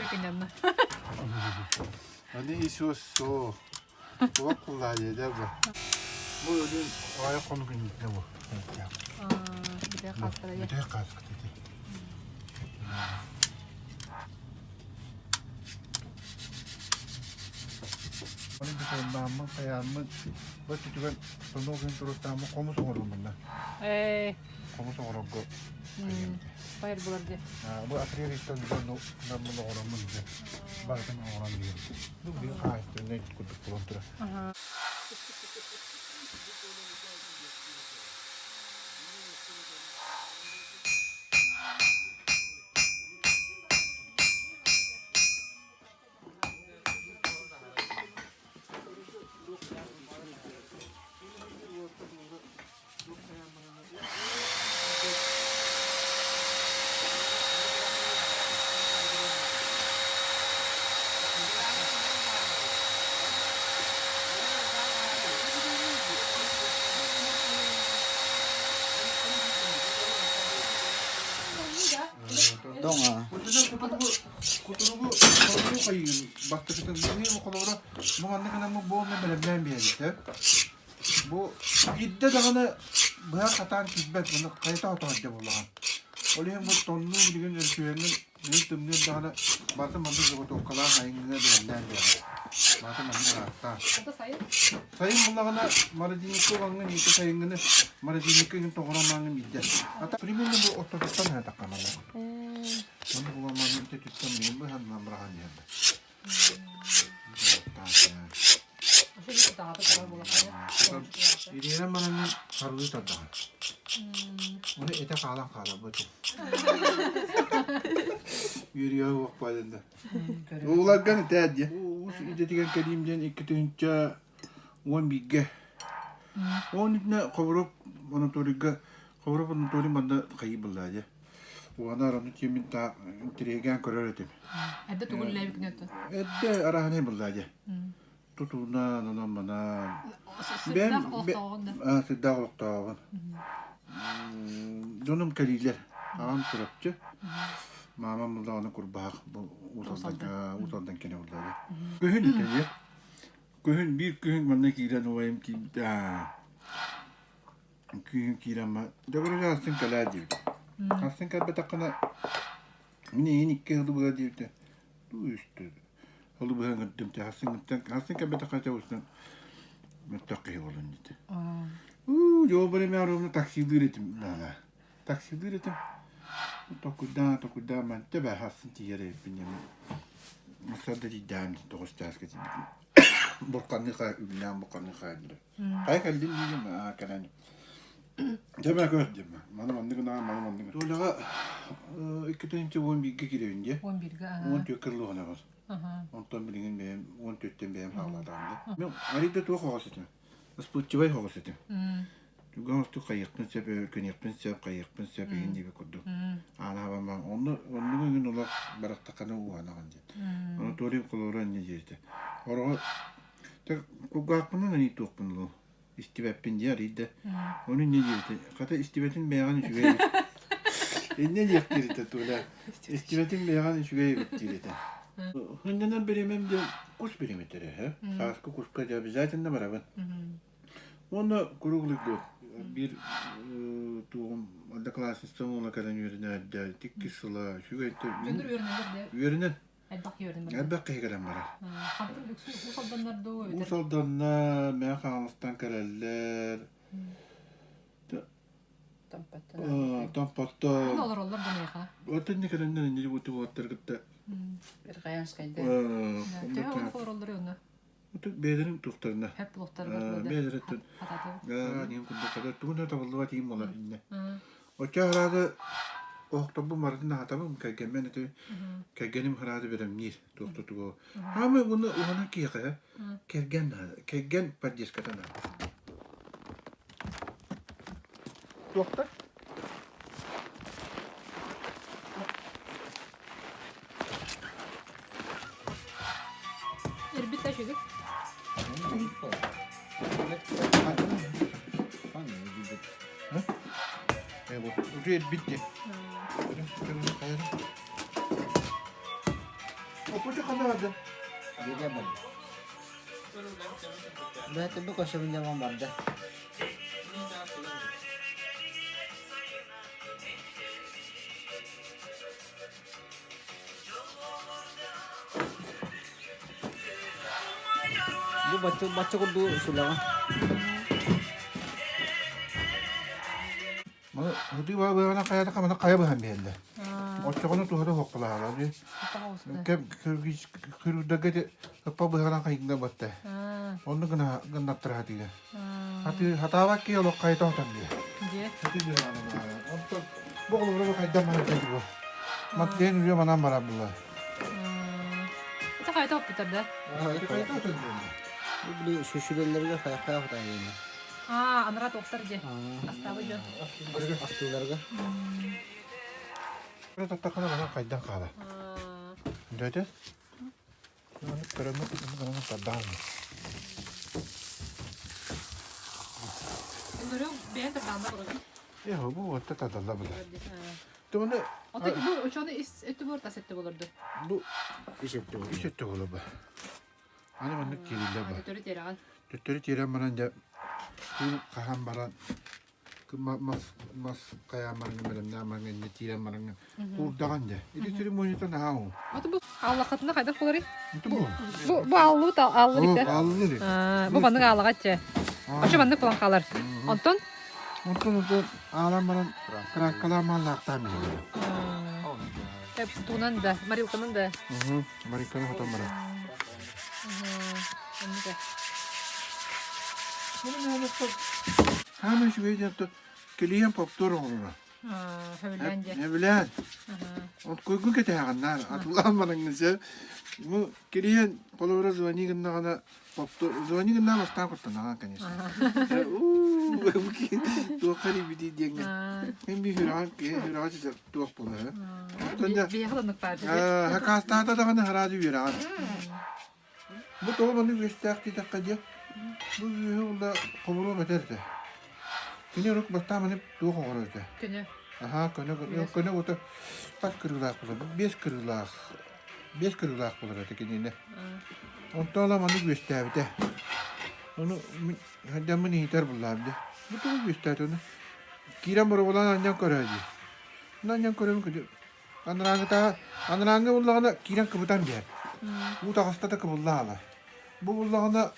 эбикин дьонно. Аны исуос суох. Туох куллаайыда бу. Бу өлүн аҕай хонук иннитэ бу. Бүтэ хааската Бүтэ хааската ити. Оны бүтүннааммын хайааммын бу түтүгэн сонуок күн туруттааммын хомус оҥоруммунна. Ээ. Хомус оҥорорго Байыр булар дии. Бу апрель ыйтан дьон наммын оҥороммун дьэ барытын оҥорон биэрдим. Бу биир хаһаайыстыбаннай курдук буолан турар. Доҥа. Кутуругу холобуру хайыын бастакытын холобура бу маннык гынан буолна бэлэмнээн биэрбитэ. Бу ирдэ даҕаны быһа хатаан киирбэт маны хайата хотоһордо буоллаҕа. Ол иһин бу тоннуу билигин өрүсүһэҥҥин билигин тымныыр даҕаны барыта маннык заготовкалаах айыҥҥа бэлэмнээн биэрэҕин. Барыта маннык ыраахтаах. Сайын буллаҕына морозильникка угаҥҥын ити сайыҥҥыны морозильникка иһин тоҕорон маҥҥын биирдэ. Ата примерно бу ортотуттан аһатахха манна. Маннык уган маннык ити түттэн билигин быһаннан быраҕан иһэллэр. Ириэрэн бараҥҥын харылыы тардаҕын. Ону этэ хаалан хаалар Үөрүйэҕэ уох баайданда. Ууларган этээ диэ. Уус идэтигэр кэлиим диэн 2011-гэ. Он итинэ Ховоров Анатолийга Ховоров Анатолий манна хайыы буллаа дьэ. Уонна араны тиэмин таах интириэһиргээн көрөр этим. Эрдэ тугу үлэлээбиккин өттө? Эрдэ арааһынай буллаа дьэ. Тутуунан, онон манан. Сырдаах олохтооҕун да. Сырдаах олохтооҕун. Дьонум кэлиилэр. Аҕам Чурапчы. Маамам буллаҕына Курбаһах бу Уус Алдан кэлэ буллаа. Күһүн этэ Күһүн биир күһүн манна киирэн убайым киирбитэ. Күүһүм киирэн ма дьөгүрү астын кэлээ диэбитэ. Астын кэлбэтэххинэ мин эйигин икки сылы быһа диэбитэ. Дуу үстүү сылы быһа ыҥырдым те астыҥҥыттан астын кэлбэтэххэ те устун мөлтөх киһи буолун диэтэ. Уу дьоо время ровно таксилыыр этим наада. Таксилыыр этим. Токуйдаан токуйдаан манта бэ астын тиийэр эбиппин диэн сарда тиийдээн тоҕус чааска тиийбитим. Бурханныы хаа үгүнээн бурханныы хаа Хайа кэллин диигин аа кэлэн дьэ мэ көр диэм маны маннык гына маны маннык Толяҕа 2011-гэ киирэбин дии 11-гэ 14 кырлыҕына бар онтон билигин бэйэм 14-тэн бэйэм хаалаатаҕым дии мен арыйда туох оҕос этим спутчевай оҕос этим Туган устук хайыахпын сөп өркөниэхпин сөп хайыахпын сөп игин диэбит курдук анаабамаҥ онно оннугу игин олох барахтаххына ууһанаҕын диэн Анатолий холоро инньэ диэтэ Ороҕо Кулгаахпынан ыйытыахпын дуу истибэппин дии арыйда. Ону инньэ диэбитэ. Хата истибэтин бэйэҕин үчүгэй эбит. Инньэ диэхтиир этэ Толя. Истибэтин бэйэҕин үчүгэй эбит диир этэ. Сынньанар бириэмэм диэн кус бириэмэтэ эрэ. Сааскы куска дьэ обязательно барабын. Уонна круглый год биир туоҕум одноклассницам уола кэлэн үөрэнээддэ иккис сыла үчүгэй Дьоннор үөрэнэллэр да үөрэнэн Элбэх киһи үөрэнэр. Элбэх киһи кэлэн барар. Хантан үксү Уус Алданнар дуу Уус Алданна Мэҥэ Хаҥаластан кэлэллэр. Томпоттон. Томпоттон. Олороллор да миэхэ. Отын кэлэннэр инни бу уоттар кытта. Верхоянскайда. Төһө олох олороллор онно? Бэйэлэрин туохтарына. Хэп туохтарыгар. Бэйэлэриттэн. Диэн курдук тугун да табыллыбат иим болар инне. Оччо араады оһохторбун барытын аһатабын, кэргэммин ити кэргэним араады бэлэмниир туох да тугу. Хаамай уонна уһанар киһиэхэ кэргэн наада, кэргэн поддержката наада. Туохтар? Ирбит да үчүгэй. Уже ирбит дии. Кучу ханна Бииргэ барда. Бэйэтэ бу көсөбүннэҕин барда. Бу бачча бачча курдук сүлэҕэ. Маны ытыы баабыана хайата маны хайа быһан биһэллэр. Оччоҕуна туһата суохпалаһалар. Кэм күрүрдэргэ ыппа быһанан хайгына батта. Онну гына гыннаттара хатыыга. Хаты хатаабак ки олох хайта отан диye. Хаты быһанан. Онтон бу олору хайдан манан бу. Маттен үрүө манан барар була. Это хайта оппутар да? Хайта отан диye. Били сүшүлэллэргэ хайа хотайыны. Аа, анара тохтар дьэ. Астаабыт дьон. Астыыларга. Таттахына манан хайдан хаалар. Дөтө? Көрөммүт көрөммүт тардаан. Өнөрөң бэйэн тардаанна көрөбүн. Э, бу отта тадалла була. Туны Ото бу учону ис өттү буор тас өттү болорду. Бу ис өттү болор. Ис өттү болор бу. Аны маннык киириллэр бу. Төттөрү тиэрэҕин. Төттөрү тиэрэн баран дьэ күн хаһан баран мас мас хайаан бараҥҥын бэлэмнээн бараҥҥын инньэ тиирэн бараҥҥын куурдаҕын дьэ. Ити церемонията наһаа уу. Ото бу ааллаххытына хайдах буоларый? Ити бу. Бу бу ааллыбыт ааллар итэ. Ааллар. Бу маннык аалаҕа чэ. Очо маннык буолан хаалар. Онтон Онтон онтон аалан баран краскалаан мааллаахтаан биһиги. Тугунан да, морилканан да. Морилканы хотон баран. Хаамай үчүгэй диэн килийэн повтор оҥороро. Сөбүлээн дьэ. Сөбүлээн. От куйгун кэтэһэҕиннаар атылаан бараҥҥын сэ. Бу килийэн холобура звони гыннаҕына повтор звони гыннаа бастаан куттанаҕын конечно. Уу туохха эрийбитий диэҥҥэ. Мин биир сүрэҕин киһи сүрэҕэ ситэр туох буолар. Биһиэхэ оннук баар. Хакаастаата даҕаны хараады үөрэҕин. Бу тоҕо маннык үөстээх диэтэххэ диэ, бу үөһэ уонна хомуруо бэтэр этэ. Кини урут бастаан маны туох оҥорор этэ? Көнө. Аһаа, көнө, көнө уота хас кырыылаах буолар? Биэс кырыылаах, биэс кырыылаах буолар этэ кинини. Онтон ыла маннык үөстээбитэ. Ону мин дьаммын иһитэр буллаам дии. Бу тоҕо үөстээтэ ону? Киирэн боруобалаан анньан көрөө дии. Анньан көрөбүн кыдьык Анарааҥҥытааҕы анарааҥҥы буллаҕына киирэн кыбытан биэр. Уу таҕыста да кыбылла хаалар. Бу буллаҕына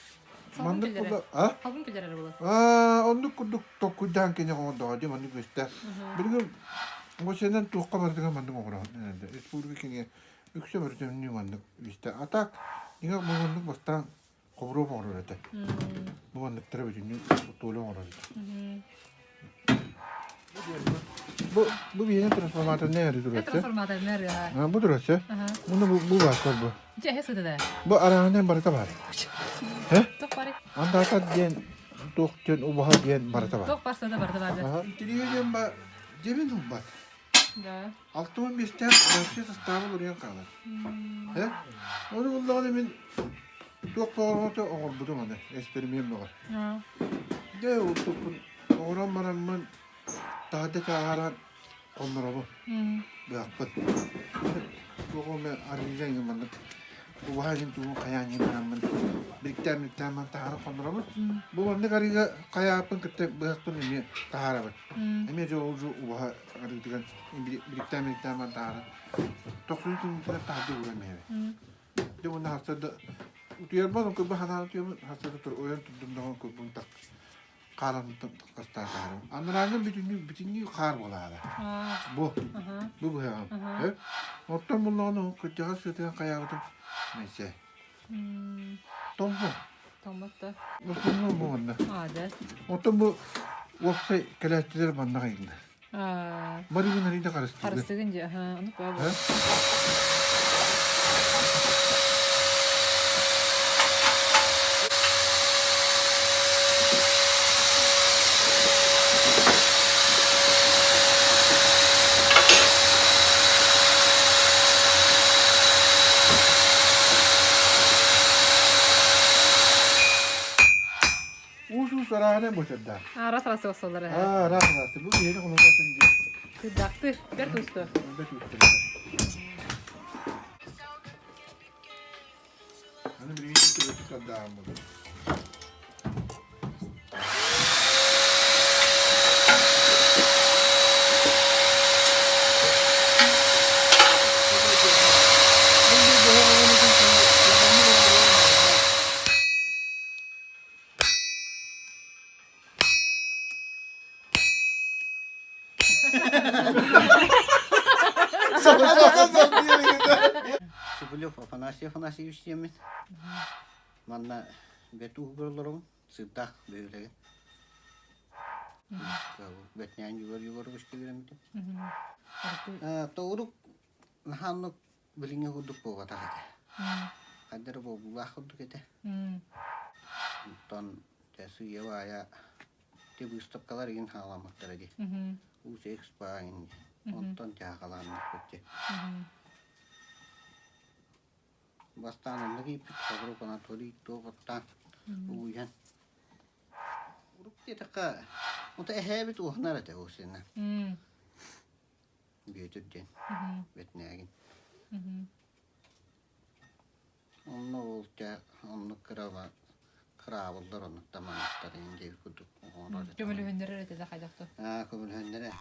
маннык булла а? Халбын күлэр була. Аа, оннук курдук толкуйдаан кини оҥордоҕо дии маннык үөстэ. Билигин осенен туохха барытыгар маннык оҥороһун республика киҥэ үксэ барыта маннык үстэ. А так иҥэ бу маннык бастаан хобуруоп оҥорор этэ. Бу манныктара бүтүннүү туоля оҥорор этэ. Бу бу биһиэнэ трансформаторнай эрэ турар. Трансформаторнай эрэ. Бу турар Муну бу бу баар бу. Дьэ эһэ сытыда. Бу араанан барыта бар. Э? Туох бары? Андаата диэн туох диэн убаһа диэн барыта бар. Туох барса да барыта бар. Тириэ диэн ба дебин убат. Да. 65-тээх Россия састааба уларыйан хаалар. Э? Ону буллаҕына мин туох оҥорбута оҥорбутум аны эксперимент бөҕө. Дьэ уруккуппун оҥорон бараммын таһырдьа чааһаран хонноробун. Быһахпын. Туох эмэ арыыга иҥин маннык убаһа иһин тугун хайаан иһин бараммын бириктээн-бириктээн баран таһааран хонноробун. Бу маннык арыыга хайааппын кытта быһахпын эмиэ таһаарабын. Эмиэ дьэ ол убаһа арыытыгар бириктээн-бириктээн баран таһааран тохсунньу тымныытыгар таһырдьа ууран иһэбин. Дьэ уонна харсыарда утуйарбар көрбө санаан утуйабын харсыарда тур ойон турдум даҕаны көрбүм так хааран хастаан таһаарым. Анарааҥҥа бүтүннүү бүтүннүү хаар буолаара. Бу бу быһаҕым. Оттон буллаҕына кырдьаҕас сыатыгар хайаабытым мэйсэ. Тоҥбо. Тоҥмот да. Основном бу манна. Аа да. Оттон бу уопсай кэлээччилэр манна хайынна. Аа. Барыгын арыйда харыстыгын. Харыстыгын дьэ, аха, ону куа Уус-уус арааһынан бочардаах. Араас араас суоллар ээ. Аа, араас араас. Бу биһиги хонугатын дии. Сырдахты, бэрт усту. Бэрт усту. Аны билигин төбөтү тардаан буолар. Шепелев Афанасий Афанасьевич диэммин. Манна бэрт ууһугар олоробун, сыырдаах бөһүөлэгэ. Бэтнээн Егор Егоровичка үөрэммитим. Тоҕурук наһаа оннук билиҥҥи курдук буолбатах этэ. Хайда эрэ буолбулаах курдук этэ. Онтон сыыйа-баайа Ити быыстапкалар игин хаалааммыттара дии. Уус экспо игин онтон тяхалааннарбыт дии. Бастаан онно киирбит Хабыров Анатолий туох оттаан угуйан. Урук диэтэххэ, ото эһээбит уоһунар этэ уосина. Бүөтүр диэн бэтинээгин. Онно ол дьэ оннук кыраба кыраабыллар оннук таманыктар иһин диэбит курдук оҥорор этэ. Көмөлөһөннөрөр этэ да хайдах Аа көмөлөһөннөрө.